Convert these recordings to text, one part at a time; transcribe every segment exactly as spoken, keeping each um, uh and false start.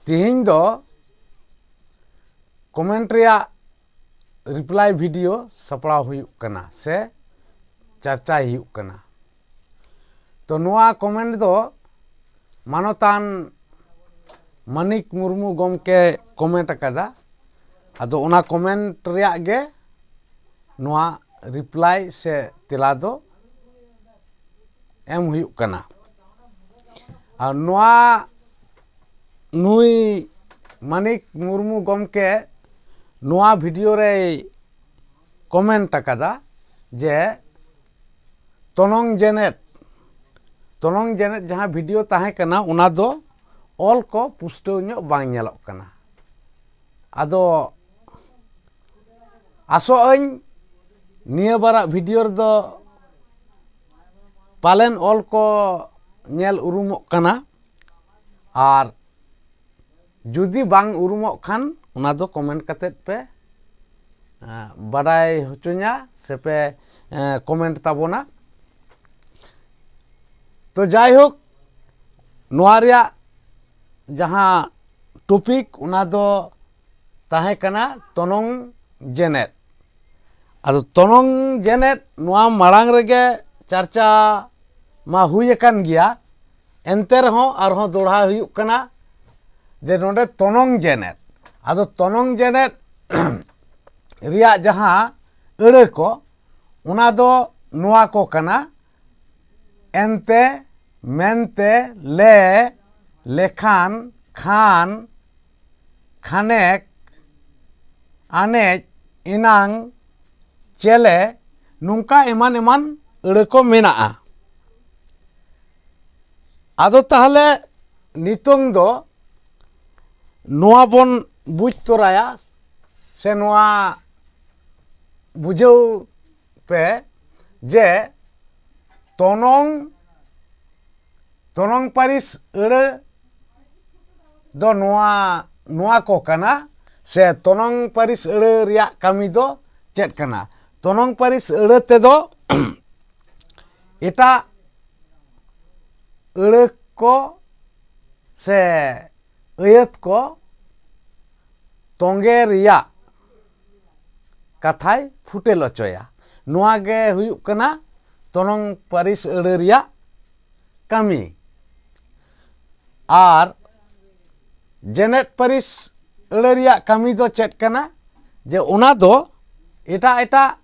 ᱛᱮᱦᱮᱧ ᱫᱚ ᱠᱚᱢᱮᱱᱴ ᱨᱮᱭᱟᱜ ᱨᱤᱯᱞᱟᱭ ᱵᱷᱤᱰᱤᱭᱳ ᱥᱟᱯᱲᱟᱣ ᱦᱩᱭᱩᱜ ᱠᱟᱱᱟ ᱥᱮ ᱪᱟᱨᱪᱟᱭ ᱦᱩᱭᱩᱜ ᱠᱟᱱᱟ᱾ ᱛᱚ, ᱱᱚᱣᱟ ᱠᱚᱢᱮᱱᱴ ᱫᱚ ᱢᱟᱱᱚᱛᱟᱱ ᱢᱟᱱᱤᱠ ᱢᱩᱨᱢᱩ ᱜᱚᱢᱠᱮ ᱠᱚᱢᱮᱱᱴ ᱟᱠᱟᱫᱟ᱾ ᱟᱫᱚ ᱚᱱᱟ ᱠᱚᱢᱮᱱᱴ ᱨᱮᱭᱟᱜ ᱜᱮ ᱱᱚᱣᱟ ᱨᱤᱯᱞᱟᱭ ᱥᱮ ᱛᱮᱞᱟ ᱫᱚ ᱮᱢ ᱦᱩᱭᱩᱜ ᱠᱟᱱᱟ᱾ ᱟᱨ ᱱᱚᱣᱟ ᱱᱩᱭ ᱢᱟᱱᱤᱠ ᱢᱩᱨᱢᱩ ᱜᱚᱢᱠᱮ ᱱᱚᱣᱟ ᱵᱷᱤᱰᱤᱭᱳ ᱨᱮᱭ ᱠᱚᱢᱮᱱᱴ ᱟᱠᱟᱫᱟ ᱡᱮ ᱛᱚᱱᱚᱝ ᱡᱮᱱᱮᱛ, ᱛᱚᱱᱚᱝ ᱡᱮᱱᱮᱛ ᱡᱟᱦᱟᱸ ᱵᱷᱤᱰᱤᱭᱳ ᱛᱟᱦᱮᱸ ᱠᱟᱱᱟ, ᱚᱱᱟ ᱫᱚ ᱚᱞ ᱠᱚ ᱯᱩᱥᱴᱟᱹᱣ ᱧᱚᱜ ᱵᱟᱝ ᱧᱮᱞᱚᱜ ᱠᱟᱱᱟ᱾ ᱟᱫᱚ ᱟᱥᱚᱜ ᱟᱹᱧ ᱱᱤᱭᱟᱹ ᱵᱟᱨᱟᱜ ᱵᱷᱤᱰᱤᱭᱳ ᱨᱮᱫᱚ ᱯᱟᱞᱮᱱ ᱚᱞ ᱠᱚ ᱧᱮᱞ ᱩᱨᱩᱢᱚᱜ ᱠᱟᱱᱟ, ᱟᱨ ᱡᱩᱫᱤ ᱵᱟᱝ ᱩᱨᱩᱢᱚᱜ ᱠᱷᱟᱱ ᱚᱱᱟ ᱫᱚ ᱠᱚᱢᱮᱱᱴ ᱠᱟᱛᱮᱫ ᱯᱮ, ᱮᱸ, ᱵᱟᱰᱟᱭ ᱦᱚᱪᱚᱧᱟ ᱥᱮ ᱯᱮ, ᱮᱸ, ᱠᱚᱢᱮᱱᱴ ᱛᱟᱵᱚᱱᱟ᱾ ᱛᱚ, ᱡᱟᱭᱦᱳᱠ, ᱱᱚᱣᱟ ᱨᱮᱭᱟᱜ ᱡᱟᱦᱟᱸ ᱴᱚᱯᱤᱠ, ᱚᱱᱟ ᱫᱚ ᱛᱟᱦᱮᱸ ᱠᱟᱱᱟ ᱛᱚᱱᱚᱝ ᱡᱮᱱᱮᱛ᱾ ᱟᱫᱚ ᱛᱚᱱᱚᱝ ᱡᱮᱱᱮᱛ ᱱᱚᱣᱟ ᱢᱟᱲᱟᱝ ᱨᱮᱜᱮ ᱪᱟᱨᱪᱟ ᱢᱟ ᱦᱩᱭ ᱟᱠᱟᱱ ᱜᱮᱭᱟ, ᱮᱱᱛᱮ ᱨᱮᱦᱚᱸ ᱟᱨᱦᱚᱸ ᱫᱚᱦᱲᱟ ᱦᱩᱭᱩᱜ ᱠᱟᱱᱟ ᱡᱮ ᱱᱚᱰᱮ ᱛᱚᱱᱚᱝ ᱡᱮᱱᱮᱛ᱾ ᱟᱫᱚ ᱛᱚᱱᱚᱝ ᱡᱮᱱᱮᱛ ᱨᱮᱭᱟᱜ ᱡᱟᱦᱟᱸ ᱟᱹᱲᱟᱹ ᱠᱚ, ᱚᱱᱟ ᱫᱚ ᱱᱚᱣᱟ ᱠᱚ ᱠᱟᱱᱟ: ᱮᱱᱛᱮ, ᱢᱮᱱᱛᱮ, ᱞᱮ, ᱞᱮᱠᱷᱟᱱ, ᱠᱷᱟᱱ, ᱠᱷᱟᱱᱮᱠ, ᱟᱱᱮᱡ, ᱮᱱᱟᱝ, ᱪᱮᱞᱮ, ᱱᱚᱝᱠᱟ ᱮᱢᱟᱱ ᱮᱢᱟᱱ ᱟᱹᱲᱟᱹ ᱠᱚ ᱢᱮᱱᱟᱜᱼᱟ᱾ ᱟᱫᱚ ᱛᱟᱦᱚᱞᱮ ᱱᱤᱛᱚᱝ ᱫᱚ ᱱᱚᱣᱟ ᱵᱚᱱ ᱵᱩᱡᱽ ᱛᱚᱨᱟᱭᱟ ᱥᱮ ᱱᱚᱣᱟ ᱵᱩᱡᱷᱟᱹᱣ ᱯᱮ ᱡᱮ ᱛᱚᱱᱚᱝ, ᱛᱚᱱᱚᱝ ᱯᱟᱹᱨᱤᱥ ᱟᱹᱲᱟᱹ ᱫᱚ ᱱᱚᱣᱟ, ᱱᱚᱣᱟ ᱠᱚ ᱠᱟᱱᱟ, ᱥᱮ ᱛᱚᱱᱚᱝ ᱯᱟᱹᱨᱤᱥ ᱟᱹᱲᱟᱹ ᱨᱮᱭᱟᱜ ᱠᱟᱹᱢᱤ ᱫᱚ ᱪᱮᱫ ᱠᱟᱱᱟ? ᱛᱚᱱᱚᱝ ᱯᱟᱹᱨᱤᱥ ᱟᱹᱲᱟᱹ ᱛᱮᱫᱚ ᱮᱴᱟᱜ ᱟᱹᱲᱟᱹ ᱠᱚ ᱥᱮ ᱟᱹᱭᱟᱹᱛ ᱠᱚ ᱛᱚᱸᱜᱮ ᱨᱮᱭᱟᱜ ᱠᱟᱛᱷᱟᱭ ᱯᱷᱩᱴᱮᱞ ᱚᱪᱚᱭᱟ᱾ ᱱᱚᱣᱟ ᱜᱮ ᱦᱩᱭᱩᱜ ᱠᱟᱱᱟ ᱛᱚᱱᱚᱝ ᱯᱟᱹᱨᱤᱥ ᱟᱹᱲᱟᱹ ᱨᱮᱭᱟᱜ ᱠᱟᱹᱢᱤ᱾ ᱟᱨ ᱡᱮᱱᱮᱛ ᱯᱟᱹᱨᱤᱥ ᱟᱹᱲᱟᱹ ᱨᱮᱭᱟᱜ ᱠᱟᱹᱢᱤ ᱫᱚ ᱪᱮᱫ ᱠᱟᱱᱟ? ᱡᱮ ᱚᱱᱟ ᱫᱚ ᱮᱴᱟᱜ ᱮᱴᱟᱜ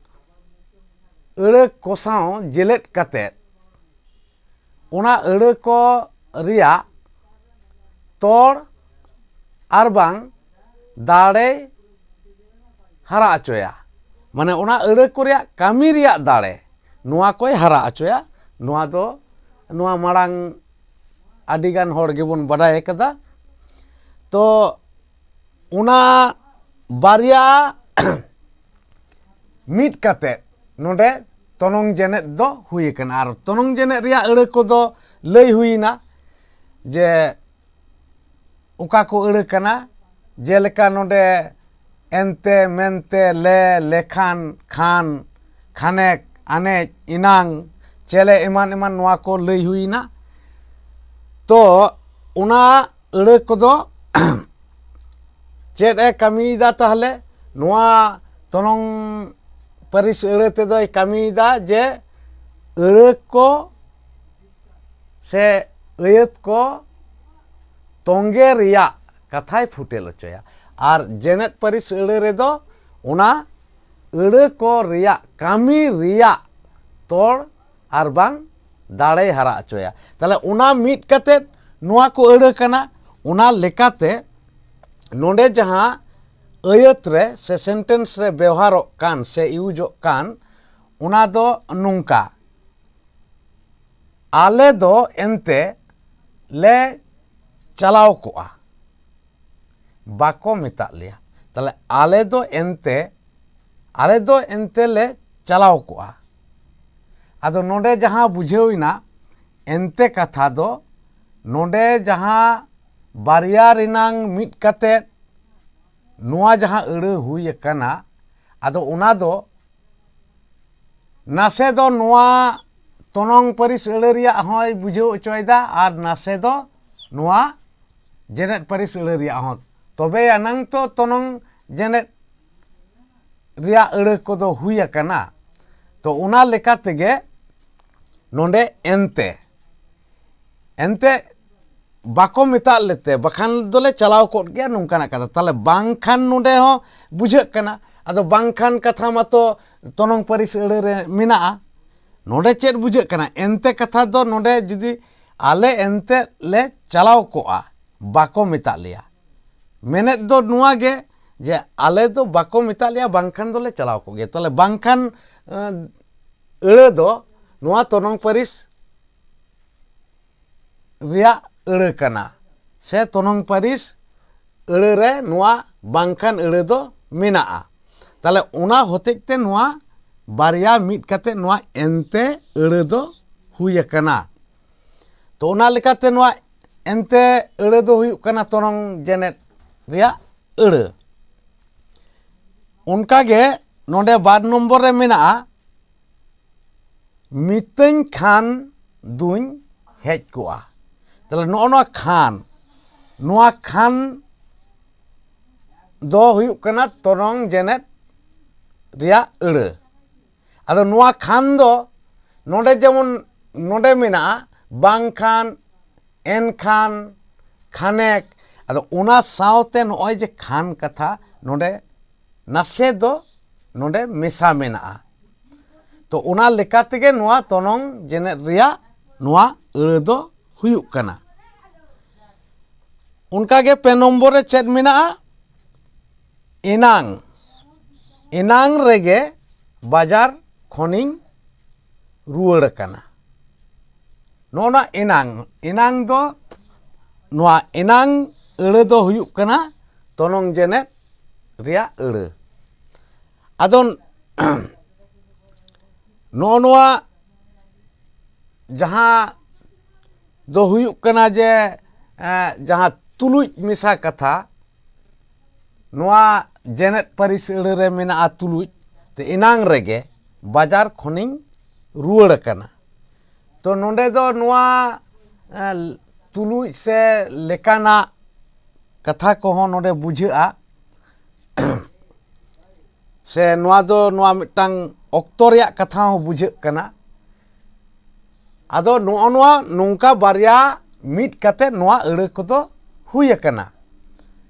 ᱟᱹᱲᱟᱹ ᱠᱚ ᱥᱟᱶ ᱡᱮᱞᱮᱫ ᱠᱟᱛᱮ ᱚᱱᱟ ᱟᱹᱲᱟᱹ ᱠᱚ ᱨᱮᱭᱟᱜ ᱛᱚᱲ ᱟᱨ ᱵᱟᱝ ᱫᱟᱲᱮᱭ ᱦᱟᱨᱟ ᱦᱚᱪᱚᱭᱟ᱾ ᱢᱟᱱᱮ ᱚᱱᱟ ᱟᱹᱲᱟᱹ ᱠᱚ ᱨᱮᱭᱟᱜ ᱠᱟᱹᱢᱤ ᱨᱮᱭᱟᱜ ᱫᱟᱲᱮ ᱱᱚᱣᱟ ᱠᱚᱭ ᱦᱟᱨᱟ ᱦᱚᱪᱚᱭᱟ᱾ ᱱᱚᱣᱟ ᱫᱚ, ᱱᱚᱣᱟ ᱢᱟᱲᱟᱝ ᱟᱹᱰᱤᱜᱟᱱ ᱦᱚᱲ ᱜᱮᱵᱚᱱ ᱵᱟᱰᱟᱭ ᱟᱠᱟᱫᱟ᱾ ᱛᱚ ᱚᱱᱟ ᱵᱟᱨᱭᱟ ᱢᱤᱫ ᱠᱟᱛᱮ ᱱᱚᱰᱮ ᱛᱚᱱᱚᱝ ᱡᱮᱱᱮᱫ ᱫᱚ ᱦᱩᱭ ᱟᱠᱟᱱᱟ᱾ ᱟᱨ ᱛᱚᱱᱚᱝ ᱡᱮᱱᱮᱫ ᱨᱮᱭᱟᱜ ᱟᱹᱲᱟᱹ ᱠᱚᱫᱚ ᱞᱟᱹᱭ ᱦᱩᱭᱱᱟ ᱡᱮ ᱚᱠᱟ ᱠᱚ ᱟᱹᱲᱟᱹ ᱠᱟᱱᱟ, ᱡᱮᱞᱮᱠᱟ ᱱᱚᱰᱮ ᱮᱱᱛᱮ, ᱢᱮᱱᱛᱮ, ᱞᱮ, ᱞᱮᱠᱷᱟᱱ, ᱠᱷᱟᱱ, ᱠᱷᱟᱱᱮᱠ, ᱟᱱᱮᱡ, ᱮᱱᱟᱝ, ᱪᱮᱞᱮ ᱮᱢᱟᱱ ᱮᱢᱟᱱ ᱱᱚᱣᱟ ᱠᱚ ᱞᱟᱹᱭ ᱦᱩᱭᱱᱟ᱾ ᱛᱚ ᱚᱱᱟ ᱟᱹᱲᱟᱹ ᱠᱚᱫᱚ ᱪᱮᱫ ᱮ ᱠᱟᱹᱢᱤᱭᱮᱫᱟ ᱛᱟᱦᱞᱮ? ᱱᱚᱣᱟ ᱛᱚᱱᱚᱝ ᱯᱟᱹᱨᱤᱥ ᱟᱹᱲᱟᱹ ᱛᱮᱫᱚᱭ ᱠᱟᱹᱢᱤᱭᱮᱫᱟ ᱡᱮ ᱟᱹᱲᱟᱹ ᱠᱚ ᱥᱮ ᱟᱹᱭᱟᱹᱛ ᱠᱚ ᱛᱚᱸᱜᱮ ᱨᱮᱭᱟᱜ ᱠᱟᱛᱷᱟᱭ ᱯᱷᱩᱴᱮᱞ ᱦᱚᱪᱚᱭᱟ᱾ ᱟᱨ ᱡᱮᱱᱮᱛ ᱯᱟᱹᱨᱤᱥ ᱟᱹᱲᱟᱹ ᱨᱮᱫᱚ ᱚᱱᱟ ᱟᱹᱲᱟᱹ ᱠᱚ ᱨᱮᱭᱟᱜ ᱠᱟᱹᱢᱤ ᱨᱮᱭᱟᱜ ᱛᱚᱲ ᱟᱨ ᱵᱟᱝ ᱫᱟᱲᱮᱭ ᱦᱟᱨᱟ ᱦᱚᱪᱚᱭᱟ᱾ ᱛᱟᱦᱞᱮ ᱚᱱᱟ ᱢᱤᱫ ᱠᱟᱛᱮ ᱱᱚᱣᱟ ᱠᱚ ᱟᱹᱲᱟᱹ ᱠᱟᱱᱟ᱾ ᱚᱱᱟ ᱞᱮᱠᱟᱛᱮ ᱱᱚᱰᱮ ᱡᱟᱦᱟᱸ ᱟᱹᱭᱟᱹᱛ ᱨᱮ ᱥᱮ ᱥᱮᱱᱴᱮᱱᱥ ᱨᱮ ᱵᱮᱣᱦᱟᱨᱚᱜ ᱠᱟᱱ ᱥᱮ ᱤᱭᱩᱡᱚᱜ ᱠᱟᱱ, ᱚᱱᱟ ᱫᱚ ᱱᱚᱝᱠᱟ: ᱟᱞᱮ ᱫᱚ ᱮᱱᱛᱮ ᱞᱮ ᱪᱟᱞᱟᱣ ᱠᱚᱜᱼᱟ, ᱵᱟᱠᱚ ᱢᱮᱛᱟᱜ ᱞᱮᱭᱟ᱾ ᱛᱟᱦᱞᱮ ᱟᱞᱮ ᱫᱚ ᱮᱱᱛᱮ, ᱟᱞᱮ ᱫᱚ ᱮᱱᱛᱮ ᱞᱮ ᱪᱟᱞᱟᱣ ᱠᱚᱜᱼᱟ᱾ ᱟᱫᱚ ᱱᱚᱰᱮ ᱡᱟᱦᱟᱸ ᱵᱩᱡᱷᱟᱹᱣ ᱮᱱᱟ, ᱮᱱᱛᱮ ᱠᱟᱛᱷᱟ ᱫᱚ ᱱᱚᱰᱮ ᱡᱟᱦᱟᱸ ᱵᱟᱨᱭᱟ ᱨᱮᱱᱟᱝ ᱢᱤᱫ ᱠᱟᱛᱮ ᱱᱚᱣᱟ ᱡᱟᱦᱟᱸ ᱟᱹᱲᱟᱹ ᱦᱩᱭ ᱟᱠᱟᱱᱟ, ᱟᱫᱚ ᱚᱱᱟ ᱫᱚ ᱱᱟᱥᱮ ᱫᱚ ᱱᱚᱣᱟ ᱛᱚᱱᱚᱝ ᱯᱟᱹᱨᱤᱥ ᱟᱹᱲᱟᱹ ᱨᱮᱭᱟᱜ ᱦᱚᱸᱭ ᱵᱩᱡᱷᱟᱹᱣ ᱦᱚᱪᱚᱭᱮᱫᱟ ᱟᱨ ᱱᱟᱥᱮ ᱫᱚ ᱱᱚᱣᱟ ᱡᱮᱱᱮᱫ ᱯᱟᱹᱨᱤᱥ ᱟᱹᱲᱟᱹ ᱨᱮᱭᱟᱜ ᱦᱚᱸ, ᱛᱚᱵᱮ ᱟᱱᱟᱝ ᱛᱚ ᱛᱚᱱᱚᱝ ᱡᱮᱱᱮᱫ ᱨᱮᱭᱟᱜ ᱟᱹᱲᱟᱹ ᱠᱚᱫᱚ ᱦᱩᱭ ᱟᱠᱟᱱᱟ᱾ ᱛᱚ ᱚᱱᱟ ᱞᱮᱠᱟ ᱛᱮᱜᱮ ᱱᱚᱰᱮ ᱮᱱᱛᱮ, ᱮᱱᱛᱮ ᱵᱟᱠᱚ ᱢᱮᱛᱟᱜ ᱞᱮᱛᱮ ᱵᱟᱠᱷᱟᱱ ᱫᱚᱞᱮ ᱪᱟᱞᱟᱣ ᱠᱚᱜ ᱜᱮᱭᱟ ᱱᱚᱝᱠᱟᱱᱟᱜ ᱠᱟᱛᱷᱟ᱾ ᱛᱟᱦᱚᱞᱮ ᱵᱟᱝᱠᱷᱟᱱ ᱱᱚᱰᱮ ᱦᱚᱸ ᱵᱩᱡᱷᱟᱹᱜ ᱠᱟᱱᱟ᱾ ᱟᱫᱚ ᱵᱟᱝᱠᱷᱟᱱ ᱠᱟᱛᱷᱟ ᱢᱟᱛᱚ ᱛᱚᱱᱚᱝ ᱯᱟᱹᱨᱤᱥ ᱟᱹᱲᱟᱹ ᱨᱮ ᱢᱮᱱᱟᱜᱼᱟ᱾ ᱱᱚᱰᱮ ᱪᱮᱫ ᱵᱩᱡᱷᱟᱹᱜ ᱠᱟᱱᱟ? ᱮᱱᱛᱮ ᱠᱟᱛᱷᱟ ᱫᱚ ᱱᱚᱰᱮ ᱡᱩᱫᱤ ᱟᱞᱮ ᱮᱱᱛᱮ ᱞᱮ ᱪᱟᱞᱟᱣ ᱠᱚᱜᱼᱟ, ᱵᱟᱠᱚ ᱢᱮᱛᱟᱜ ᱞᱮᱭᱟ᱾ ᱢᱮᱱᱮᱫ ᱫᱚ ᱱᱚᱣᱟ ᱜᱮ ᱡᱮ ᱟᱞᱮ ᱫᱚ ᱵᱟᱠᱚ ᱢᱮᱛᱟᱜ ᱞᱮᱭᱟ, ᱵᱟᱝᱠᱷᱟᱱ ᱫᱚᱞᱮ ᱪᱟᱞᱟᱣ ᱠᱚᱜ ᱜᱮᱭᱟ᱾ ᱛᱟᱦᱚᱞᱮ ᱵᱟᱝᱠᱷᱟᱱ, ᱮᱸ, ᱟᱹᱲᱟᱹ ᱫᱚ ᱱᱚᱣᱟ ᱛᱚᱱᱚᱝ ᱯᱟᱹᱨᱤᱥ ᱨᱮᱭᱟᱜ ᱟᱹᱲᱟᱹ ᱠᱟᱱᱟ, ᱥᱮ ᱛᱚᱱᱚᱝ ᱯᱟᱹᱨᱤᱥ ᱟᱹᱲᱟᱹ ᱨᱮ ᱱᱚᱣᱟ ᱵᱟᱝᱠᱷᱟᱱ ᱟᱹᱲᱟᱹ ᱫᱚ ᱢᱮᱱᱟᱜᱼᱟ᱾ ᱛᱟᱦᱚᱞᱮ ᱚᱱᱟ ᱦᱚᱛᱮᱡ ᱛᱮ ᱱᱚᱣᱟ ᱵᱟᱨᱭᱟ ᱢᱤᱫ ᱠᱟᱛᱮ ᱱᱚᱣᱟ ᱮᱱᱛᱮ ᱟᱹᱲᱟᱹ ᱫᱚ ᱦᱩᱭ ᱟᱠᱟᱱᱟ᱾ ᱛᱚ ᱚᱱᱟ ᱞᱮᱠᱟᱛᱮ ᱱᱚᱣᱟ ᱮᱱᱛᱮ ᱟᱹᱲᱟᱹ ᱫᱚ ᱦᱩᱭᱩᱜ ᱠᱟᱱᱟ ᱛᱚᱱᱚᱝ ᱡᱮᱱᱮᱫ ᱨᱮᱭᱟᱜ ᱟᱹᱲᱟᱹ᱾ ᱚᱱᱠᱟᱜᱮ ᱱᱚᱰᱮ ᱵᱟᱨ ᱱᱚᱢᱵᱚᱨ ᱨᱮ ᱢᱮᱱᱟᱜᱼᱟ, ᱢᱤᱛᱟᱹᱧ ᱠᱷᱟᱱ ᱫᱩᱧ ᱦᱮᱡ ᱠᱚᱜᱼᱟ᱾ ᱛᱟᱦᱚᱞᱮ ᱱᱚᱜᱼᱚ ᱱᱚᱣᱟ ᱠᱷᱟᱱ, ᱱᱚᱣᱟ ᱠᱷᱟᱱ ᱫᱚ ᱦᱩᱭᱩᱜ ᱠᱟᱱᱟ ᱛᱚᱱᱚᱝ ᱡᱮᱱᱮᱫ ᱨᱮᱭᱟᱜ ᱟᱹᱲᱟᱹ᱾ ᱟᱫᱚ ᱱᱚᱣᱟ ᱠᱷᱟᱱ ᱫᱚ ᱱᱚᱰᱮ ᱡᱮᱢᱚᱱ ᱱᱚᱰᱮ ᱢᱮᱱᱟᱜᱼᱟ, ᱵᱟᱝᱠᱷᱟᱱ, ᱮᱱᱠᱷᱟᱱ, ᱠᱷᱟᱱᱮᱠ᱾ ᱟᱫᱚ ᱚᱱᱟ ᱥᱟᱶᱛᱮ ᱱᱚᱜᱼᱚᱭ ᱡᱮ ᱠᱷᱟᱱ ᱠᱟᱛᱷᱟ ᱱᱚᱰᱮ ᱱᱟᱥᱮ ᱫᱚ ᱱᱚᱰᱮ ᱢᱮᱥᱟ ᱢᱮᱱᱟᱜᱼᱟ᱾ ᱛᱚ ᱚᱱᱟ ᱞᱮᱠᱟ ᱛᱮᱜᱮ ᱱᱚᱣᱟ ᱛᱚᱱᱚᱝ ᱡᱮᱱᱮᱫ ᱨᱮᱭᱟᱜ ᱱᱚᱣᱟ ᱟᱹᱲᱟᱹ ᱫᱚ ᱦᱩᱭᱩᱜ ᱠᱟᱱᱟ᱾ ᱚᱱᱠᱟᱜᱮ ᱯᱮ ᱱᱚᱢᱵᱚᱨ ᱨᱮ ᱪᱮᱫ ᱢᱮᱱᱟᱜᱼᱟ? ᱮᱱᱟᱝ, ᱮᱱᱟᱝ ᱨᱮᱜᱮ ᱵᱟᱡᱟᱨ ᱠᱷᱚᱱᱤᱧ ᱨᱩᱣᱟᱹᱲ ᱟᱠᱟᱱᱟ᱾ ᱱᱚᱜᱼᱚ ᱱᱚᱣᱟ ᱮᱱᱟᱝ, ᱮᱱᱟᱝ ᱫᱚ, ᱱᱚᱣᱟ ᱮᱱᱟᱝ ᱟᱹᱲᱟᱹ ᱫᱚ ᱦᱩᱭᱩᱜ ᱠᱟᱱᱟ ᱛᱚᱱᱚᱝ ᱡᱮᱱᱮᱫ ᱨᱮᱭᱟᱜ ᱟᱹᱲᱟᱹ᱾ ᱟᱫᱚ ᱱᱚᱜᱼᱚ ᱱᱚᱣᱟ ᱡᱟᱦᱟᱸ ᱫᱚ ᱦᱩᱭᱩᱜ ᱠᱟᱱᱟ ᱡᱮ, ᱮᱸ, ᱡᱟᱦᱟᱸ ᱛᱩᱞᱩᱡ ᱢᱮᱥᱟ ᱠᱟᱛᱷᱟ, ᱱᱚᱣᱟ ᱡᱮᱱᱮᱫ ᱯᱟᱹᱨᱤᱥ ᱟᱹᱲᱟᱹ ᱨᱮ ᱢᱮᱱᱟᱜᱼᱟ ᱛᱩᱞᱩᱡ, ᱛᱮ ᱮᱱᱟᱝ ᱨᱮᱜᱮ ᱵᱟᱡᱟᱨ ᱠᱷᱚᱱᱤᱧ ᱨᱩᱣᱟᱹᱲ ᱟᱠᱟᱱᱟ᱾ ᱛᱚ ᱱᱚᱰᱮ ᱫᱚ ᱱᱚᱣᱟ, ᱮᱸ, ᱛᱩᱞᱩᱡ ᱥᱮ ᱞᱮᱠᱟᱱᱟᱜ ᱠᱟᱛᱷᱟ ᱠᱚᱦᱚᱸ ᱱᱚᱰᱮ ᱵᱩᱡᱷᱟᱹᱜᱼᱟ᱾ ᱥᱮ ᱱᱚᱣᱟ ᱫᱚ ᱱᱚᱣᱟ ᱢᱤᱫᱴᱟᱝ ᱚᱠᱛᱚ ᱨᱮᱭᱟᱜ ᱠᱟᱛᱷᱟ ᱦᱚᱸ ᱵᱩᱡᱷᱟᱹᱜ ᱠᱟᱱᱟ᱾ ᱟᱫᱚ ᱱᱚᱜᱼᱚ ᱱᱚᱣᱟ ᱱᱚᱝᱠᱟ ᱵᱟᱨᱭᱟ ᱢᱤᱫ ᱠᱟᱛᱮ ᱱᱚᱣᱟ ᱟᱹᱲᱟᱹ ᱠᱚᱫᱚ ᱦᱩᱭ ᱟᱠᱟᱱᱟ᱾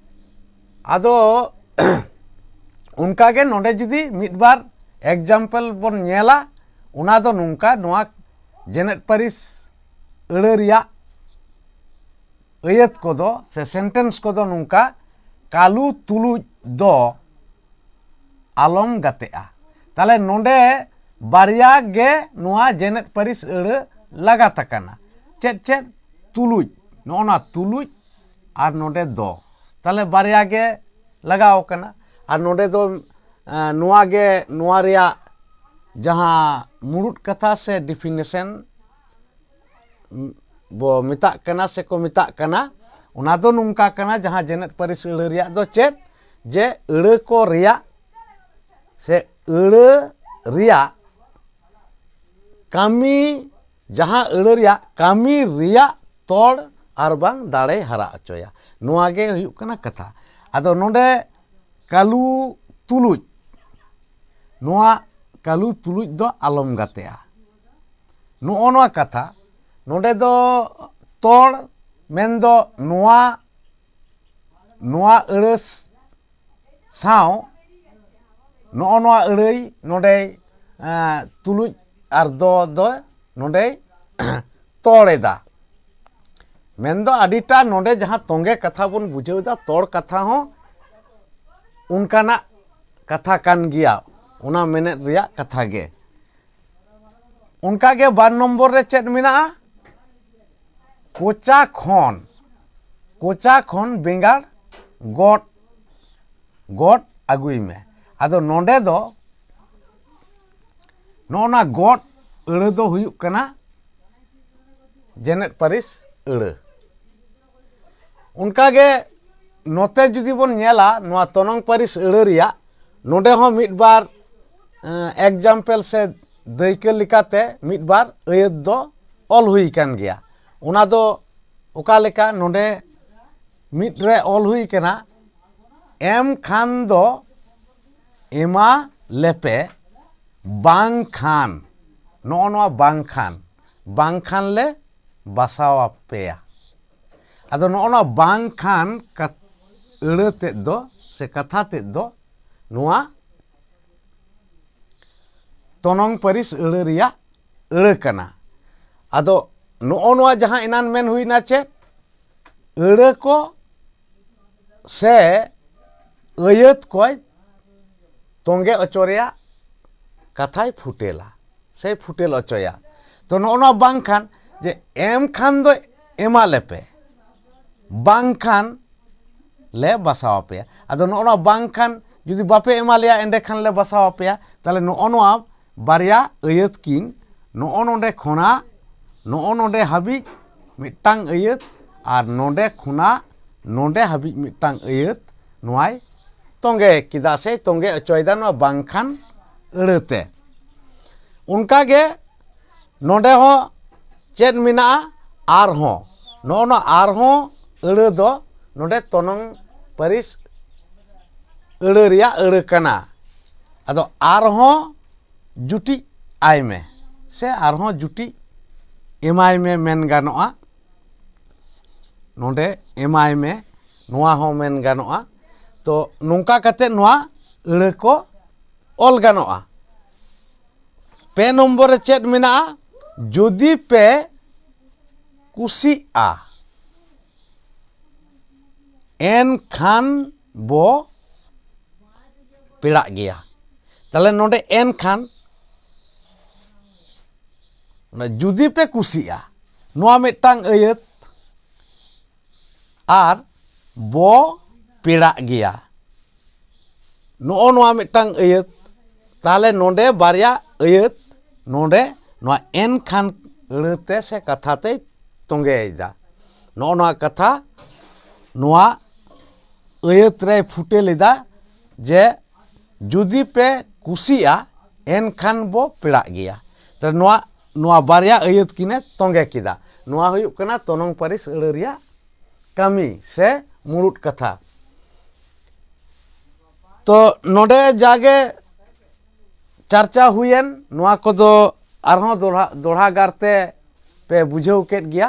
ᱟᱫᱚ ᱚᱱᱠᱟᱜᱮ ᱱᱚᱰᱮ ᱡᱩᱫᱤ ᱢᱤᱫ ᱵᱟᱨ example ᱵᱚᱱ ᱧᱮᱞᱟ, ᱚᱱᱟ ᱫᱚ ᱱᱚᱝᱠᱟ, ᱱᱚᱣᱟ ᱡᱮᱱᱮᱫ ᱯᱟᱹᱨᱤᱥ ᱟᱹᱲᱟᱹ ᱨᱮᱭᱟᱜ ᱟᱹᱭᱟᱹᱛ ᱠᱚᱫᱚ ᱥᱮ sentence ᱠᱚᱫᱚ ᱱᱚᱝᱠᱟ, ᱠᱟᱞᱩ ᱛᱩᱞᱩᱡ ᱫᱚ ᱟᱞᱚᱢ ᱜᱟᱛᱮᱜᱼᱟ᱾ ᱛᱟᱦᱞᱮ ᱱᱚᱰᱮ ᱵᱟᱨᱭᱟ ᱜᱮ ᱱᱚᱣᱟ ᱡᱮᱱᱮᱫ ᱯᱟᱹᱨᱤᱥ ᱟᱹᱲᱟᱹ ᱞᱟᱜᱟᱛ ᱟᱠᱟᱱᱟ᱾ ᱪᱮᱫ ᱪᱮᱫ? ᱛᱩᱞᱩᱡ, ᱱᱚᱜᱼᱚ ᱱᱟ ᱛᱩᱞᱩᱡ ᱟᱨ ᱱᱚᱰᱮ ᱫᱚ, ᱛᱟᱦᱞᱮ ᱵᱟᱨᱭᱟ ᱜᱮ ᱞᱟᱜᱟᱣ ᱟᱠᱟᱱᱟ᱾ ᱟᱨ ᱱᱚᱰᱮ ᱫᱚ ᱮᱸ, ᱱᱚᱣᱟ ᱜᱮ, ᱱᱚᱣᱟ ᱨᱮᱭᱟᱜ ᱡᱟᱦᱟᱸ ᱢᱩᱲᱩᱫ ᱠᱟᱛᱷᱟ ᱥᱮ definition ᱵᱚ ᱢᱮᱛᱟᱜ ᱠᱟᱱᱟ ᱥᱮ ᱠᱚ ᱢᱮᱛᱟᱜ ᱠᱟᱱᱟ, ᱚᱱᱟ ᱫᱚ ᱱᱚᱝᱠᱟ ᱠᱟᱱᱟ, ᱡᱟᱦᱟᱸ ᱡᱮᱱᱮᱫ ᱯᱟᱹᱨᱤᱥ ᱟᱹᱲᱟᱹ ᱨᱮᱭᱟᱜ ᱫᱚ ᱪᱮᱫ? ᱡᱮ ᱟᱹᱲᱟᱹ ᱠᱚ ᱨᱮᱭᱟᱜ ᱥᱮ ᱟᱹᱲᱟᱹ ᱨᱮᱭᱟᱜ ᱠᱟᱹᱢᱤ, ᱡᱟᱦᱟᱸ ᱟᱹᱲᱟᱹ ᱨᱮᱭᱟᱜ ᱠᱟᱹᱢᱤ ᱨᱮᱭᱟᱜ ᱛᱚᱲ ᱟᱨ ᱵᱟᱝ ᱫᱟᱲᱮᱭ ᱦᱟᱨᱟ ᱦᱚᱪᱚᱭᱟ᱾ ᱱᱚᱣᱟ ᱜᱮ ᱦᱩᱭᱩᱜ ᱠᱟᱱᱟ ᱠᱟᱛᱷᱟ᱾ ᱟᱫᱚ ᱱᱚᱰᱮ ᱠᱟᱹᱞᱩ ᱛᱩᱞᱩᱡ, ᱱᱚᱣᱟ ᱠᱟᱹᱞᱩ ᱛᱩᱞᱩᱡ ᱫᱚ ᱟᱞᱚᱢ ᱜᱟᱛᱮᱜᱼᱟ᱾ ᱱᱚᱜᱼᱚ ᱱᱚᱣᱟ ᱠᱟᱛᱷᱟ ᱱᱚᱰᱮ ᱫᱚ ᱛᱚᱲ ᱢᱮᱱᱫᱚ ᱱᱚᱣᱟ, ᱱᱚᱣᱟ ᱟᱹᱲᱟᱹ ᱥᱟᱶ ᱱᱚᱜᱼᱚ ᱱᱚᱣᱟ ᱟᱹᱲᱟᱹᱭ ᱱᱚᱰᱮᱭ, ᱮᱸ, ᱛᱩᱞᱩᱡ ᱟᱨ ᱫᱚ ᱫᱚ ᱱᱚᱰᱮᱭ ᱛᱚᱲ ᱮᱫᱟ᱾ ᱢᱮᱱᱫᱚ ᱟᱹᱰᱤᱴᱟ ᱱᱚᱰᱮ ᱡᱟᱦᱟᱸ ᱛᱚᱸᱜᱮ ᱠᱟᱛᱷᱟ ᱵᱚᱱ ᱵᱩᱡᱷᱟᱹᱣ ᱮᱫᱟ, ᱛᱚᱲ ᱠᱟᱛᱷᱟ ᱦᱚᱸ ᱚᱱᱠᱟᱱᱟᱜ ᱠᱟᱛᱷᱟ ᱠᱟᱱ ᱜᱮᱭᱟ, ᱚᱱᱟ ᱢᱮᱱᱮᱫ ᱨᱮᱭᱟᱜ ᱠᱟᱛᱷᱟ ᱜᱮ᱾ ᱚᱱᱠᱟᱜᱮ ᱵᱟᱨ ᱱᱚᱢᱵᱚᱨ ᱨᱮ ᱪᱮᱫ ᱢᱮᱱᱟᱜᱼᱟ? ᱠᱚᱪᱟ ᱠᱷᱚᱱ, ᱠᱚᱪᱟ ᱠᱷᱚᱱ ᱵᱮᱸᱜᱟᱲ ᱜᱚᱫ, ᱜᱚᱫ ᱟᱹᱜᱩᱭ ᱢᱮ᱾ ᱟᱫᱚ ᱱᱚᱰᱮ ᱫᱚ ᱱᱚᱜᱼᱚ ᱱᱟ ᱜᱚᱫ ᱟᱹᱲᱟᱹ ᱫᱚ ᱦᱩᱭᱩᱜ ᱠᱟᱱᱟ ᱡᱮᱱᱮᱫ ᱯᱟᱹᱨᱤᱥ ᱟᱹᱲᱟᱹ᱾ ᱚᱱᱠᱟᱜᱮ ᱱᱚᱛᱮ ᱡᱩᱫᱤ ᱵᱚᱱ ᱧᱮᱞᱟ, ᱱᱚᱣᱟ ᱛᱚᱱᱚᱝ ᱯᱟᱹᱨᱤᱥ ᱟᱹᱲᱟᱹ ᱨᱮᱭᱟᱜ ᱱᱚᱰᱮ ᱦᱚᱸ ᱢᱤᱫ ᱵᱟᱨ, ᱮᱸ, example ᱥᱮ ᱫᱟᱹᱭᱠᱟᱹ ᱞᱮᱠᱟᱛᱮ ᱢᱤᱫ ᱵᱟᱨ ᱟᱹᱭᱟᱹᱛ ᱫᱚ ᱚᱞ ᱦᱩᱭ ᱟᱠᱟᱱ ᱜᱮᱭᱟ᱾ ᱚᱱᱟ ᱫᱚ ᱚᱠᱟ ᱞᱮᱠᱟ? ᱱᱚᱰᱮ ᱢᱤᱫ ᱨᱮ ᱚᱞ ᱦᱩᱭ ᱠᱟᱱᱟ, ᱮᱢ ᱠᱷᱟᱱ ᱫᱚ ᱮᱢᱟ ᱞᱮᱯᱮ, ᱵᱟᱝᱠᱷᱟᱱ, ᱱᱚᱜᱼᱚ ᱱᱚᱣᱟ ᱵᱟᱝᱠᱷᱟᱱ, ᱵᱟᱝᱠᱷᱟᱱ ᱞᱮ ᱵᱟᱥᱟᱣ ᱟᱯᱮᱭᱟ᱾ ᱟᱫᱚ ᱱᱚᱜᱼᱚ ᱱᱚᱣᱟ ᱵᱟᱝᱠᱷᱟᱱ ᱠᱟᱛ-, ᱟᱹᱲᱟᱹ ᱛᱮᱫ ᱫᱚ ᱥᱮ ᱠᱟᱛᱷᱟ ᱛᱮᱫ ᱫᱚ ᱱᱚᱣᱟ ᱛᱚᱱᱚᱝ ᱯᱟᱹᱨᱤᱥ ᱟᱹᱲᱟᱹ ᱨᱮᱭᱟᱜ ᱟᱹᱲᱟᱹ ᱠᱟᱱᱟ᱾ ᱟᱫᱚ ᱱᱚᱜᱼᱚ ᱱᱚᱣᱟ ᱡᱟᱦᱟᱸ ᱮᱱᱟᱱ ᱢᱮᱱ ᱦᱩᱭᱱᱟ ᱪᱮᱫ, ᱟᱹᱲᱟᱹ ᱠᱚ ᱥᱮ ᱟᱹᱭᱟᱹᱛ ᱠᱚᱭ ᱛᱚᱸᱜᱮ ᱚᱪᱚ ᱨᱮᱭᱟᱜ ᱠᱟᱛᱷᱟᱭ ᱯᱷᱩᱴᱮᱞᱟ ᱥᱮᱭ ᱯᱷᱩᱴᱮᱞ ᱚᱪᱚᱭᱟ᱾ ᱛᱚ ᱱᱚᱜᱼᱚ ᱱᱚᱣᱟ ᱵᱟᱝᱠᱷᱟᱱ, ᱡᱮ ᱮᱢ ᱠᱷᱟᱱ ᱫᱚ ᱮᱢᱟ ᱞᱮᱯᱮ, ᱵᱟᱝᱠᱷᱟᱱ ᱞᱮ ᱵᱟᱥᱟᱣ ᱟᱯᱮᱭᱟ᱾ ᱟᱫᱚ ᱱᱚᱜᱼᱚ ᱱᱚᱣᱟ ᱵᱟᱝᱠᱷᱟᱱ ᱡᱩᱫᱤ ᱵᱟᱯᱮ ᱮᱢᱟ ᱞᱮᱭᱟ, ᱮᱸᱰᱮᱠᱷᱟᱱ ᱞᱮ ᱵᱟᱥᱟᱣ ᱟᱯᱮᱭᱟ᱾ ᱛᱟᱦᱚᱞᱮ ᱱᱚᱜᱼᱚ ᱱᱚᱣᱟ ᱵᱟᱨᱭᱟ ᱟᱹᱭᱟᱹᱛ ᱠᱤᱱ, ᱱᱚᱜᱼᱚ ᱱᱚᱰᱮ ᱠᱷᱚᱱᱟᱜ ᱱᱚᱜᱼᱚ ᱱᱚᱰᱮ ᱦᱟᱹᱵᱤᱡ ᱢᱤᱫᱴᱟᱝ ᱟᱹᱭᱟᱹᱛ, ᱟᱨ ᱱᱚᱰᱮ ᱠᱷᱚᱱᱟᱜ ᱱᱚᱰᱮ ᱦᱟᱹᱵᱤᱡ ᱢᱤᱫᱴᱟᱝ ᱟᱹᱭᱟᱹᱛ ᱱᱚᱣᱟᱭ ᱛᱚᱸᱜᱮ ᱠᱮᱫᱟ ᱥᱮ ᱛᱚᱸᱜᱮ ᱚᱪᱚᱭᱮᱫᱟ ᱱᱚᱣᱟ ᱵᱟᱝᱠᱷᱟᱱ ᱟᱹᱲᱟᱹᱛᱮ᱾ ᱚᱱᱠᱟᱜᱮ ᱱᱚᱰᱮ ᱦᱚᱸ ᱪᱮᱫ ᱢᱮᱱᱟᱜᱼᱟ? ᱟᱨᱦᱚᱸ᱾ ᱱᱚᱜᱼᱚ ᱱᱚᱣᱟ ᱟᱨᱦᱚᱸ ᱟᱹᱲᱟᱹ ᱫᱚ ᱱᱚᱰᱮ ᱛᱚᱱᱚᱝ ᱯᱟᱹᱨᱤᱥ ᱟᱹᱲᱟᱹ ᱨᱮᱭᱟᱜ ᱟᱹᱲᱟᱹ ᱠᱟᱱᱟ᱾ ᱟᱫᱚ ᱟᱨᱦᱚᱸ ᱡᱩᱴᱤᱡ ᱟᱭ ᱢᱮ ᱥᱮ ᱟᱨᱦᱚᱸ ᱡᱩᱴᱤᱡ ᱮᱢᱟᱭ ᱢᱮ ᱢᱮᱱ ᱜᱟᱱᱚᱜᱼᱟ᱾ ᱱᱚᱰᱮ ᱮᱢᱟᱭ ᱢᱮ, ᱱᱚᱣᱟ ᱦᱚᱸ ᱢᱮᱱ ᱜᱟᱱᱚᱜᱼᱟ᱾ ᱛᱚ ᱱᱚᱝᱠᱟ ᱠᱟᱛᱮ ᱱᱚᱣᱟ ᱟᱹᱲᱟᱹ ᱠᱚ ᱚᱞ ᱜᱟᱱᱚᱜᱼᱟ᱾ ᱯᱮ ᱱᱚᱢᱵᱚᱨ ᱨᱮ ᱪᱮᱫ ᱢᱮᱱᱟᱜᱼᱟ? ᱡᱩᱫᱤ ᱯᱮ ᱠᱩᱥᱤᱜᱼᱟ, ᱮᱱᱠᱷᱟᱱ ᱵᱚ ᱯᱮᱲᱟᱜ ᱜᱮᱭᱟ᱾ ᱛᱟᱦᱞᱮ ᱱᱚᱰᱮ ᱮᱱᱠᱷᱟᱱ, ᱚᱱᱟ ᱡᱩᱫᱤ ᱯᱮ ᱠᱩᱥᱤᱜᱼᱟ, ᱱᱚᱣᱟ ᱢᱤᱫᱴᱟᱝ ᱟᱹᱭᱟᱹᱛ, ᱟᱨ ᱵᱚ ᱯᱮᱲᱟᱜ ᱜᱮᱭᱟ, ᱱᱚᱜᱼᱚ ᱱᱚᱣᱟ ᱢᱤᱫᱴᱟᱝ ᱟᱹᱭᱟᱹᱛ᱾ ᱛᱟᱦᱞᱮ ᱱᱚᱰᱮ ᱵᱟᱨᱭᱟ ᱟᱹᱭᱟᱹᱛ, ᱱᱚᱰᱮ ᱱᱚᱣᱟ ᱮᱱᱠᱷᱟᱱ ᱟᱹᱲᱟᱹᱛᱮ ᱥᱮ ᱠᱟᱛᱷᱟ ᱛᱮᱭ ᱛᱚᱸᱜᱮᱭᱮᱫᱟ᱾ ᱱᱚᱜᱼᱚ ᱱᱚᱣᱟ ᱠᱟᱛᱷᱟ ᱱᱚᱣᱟ ᱟᱹᱭᱟᱹᱛ ᱨᱮᱭ ᱯᱷᱩᱴᱮᱞ ᱮᱫᱟ ᱡᱮ ᱡᱩᱫᱤ ᱯᱮ ᱠᱩᱥᱤᱜᱼᱟ, ᱮᱱᱠᱷᱟᱱ ᱵᱚ ᱯᱮᱲᱟᱜ ᱜᱮᱭᱟ᱾ ᱛᱟᱦᱞᱮ ᱱᱚᱣᱟ, ᱱᱚᱣᱟ ᱵᱟᱨᱭᱟ ᱟᱹᱭᱟᱹᱛ ᱠᱤᱱᱮ ᱛᱚᱸᱜᱮ ᱠᱮᱫᱟ᱾ ᱱᱚᱣᱟ ᱦᱩᱭᱩᱜ ᱠᱟᱱᱟ ᱛᱚᱱᱚᱝ ᱯᱟᱹᱨᱤᱥ ᱟᱹᱲᱟᱹ ᱨᱮᱭᱟᱜ ᱠᱟᱹᱢᱤ ᱥᱮ ᱢᱩᱲᱩᱫ ᱠᱟᱛᱷᱟ᱾ ᱛᱚ ᱱᱚᱰᱮ ᱡᱟᱜᱮ ᱪᱟᱨᱪᱟ ᱦᱩᱭᱮᱱ, ᱱᱚᱣᱟ ᱠᱚᱫᱚ ᱟᱨᱦᱚᱸ ᱫᱚᱦᱲᱟ ᱫᱚᱦᱲᱟ ᱜᱟᱨᱛᱮ ᱯᱮ ᱵᱩᱡᱷᱟᱹᱣ ᱠᱮᱫ ᱜᱮᱭᱟ᱾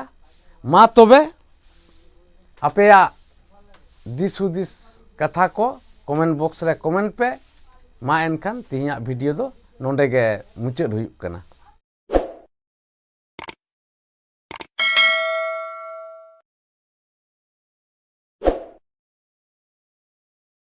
ᱢᱟ ᱛᱚᱵᱮ ᱟᱯᱮᱭᱟᱜ ᱫᱤᱥ ᱦᱩᱫᱤᱥ ᱠᱟᱛᱷᱟ ᱠᱚ comment box ᱨᱮ comment ᱯᱮ᱾ ᱢᱟ ᱮᱱᱠᱷᱟᱱ ᱛᱮᱦᱮᱧᱟᱜ video ᱫᱚ ᱱᱚᱰᱮ ᱜᱮ ᱢᱩᱪᱟᱹᱫ ᱦᱩᱭᱩᱜ ᱠᱟᱱᱟ᱾